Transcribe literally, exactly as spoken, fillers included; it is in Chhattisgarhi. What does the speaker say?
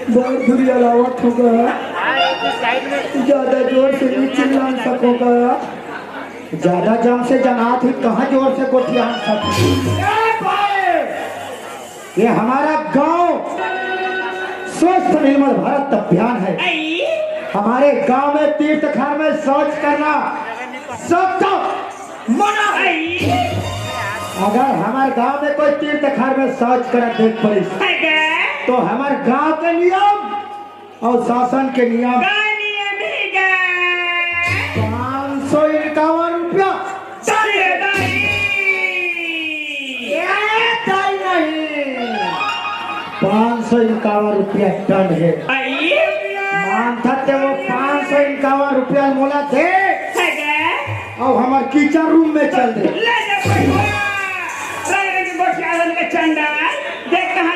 बहुत बुरी अलावत होगा। ज्यादा जोर से नहीं चिल्ला सकोगा। ज्यादा जम से जनात ही कहाँ जोर से गोठियान सक। ए भाई, ये हमारा गांव स्वस्थ निर्मल भारत अभियान है। हमारे गांव में तीर्थ घर में शौच करना सबका मना है। अगर हमारे गांव में कोई तीर्थ घर में शौच करत देख पड़िस, तो हमारे गांव के नियम और शासन के नियम, पाँच सौ इक्यावन रुपया। ए, दाई नहीं। पाँच सौ इक्यावन रुपया दंड है। मानता ते वो पाँच सौ इक्यावन रुपया मोला दे। और हमारे किचन रूम में चल दे।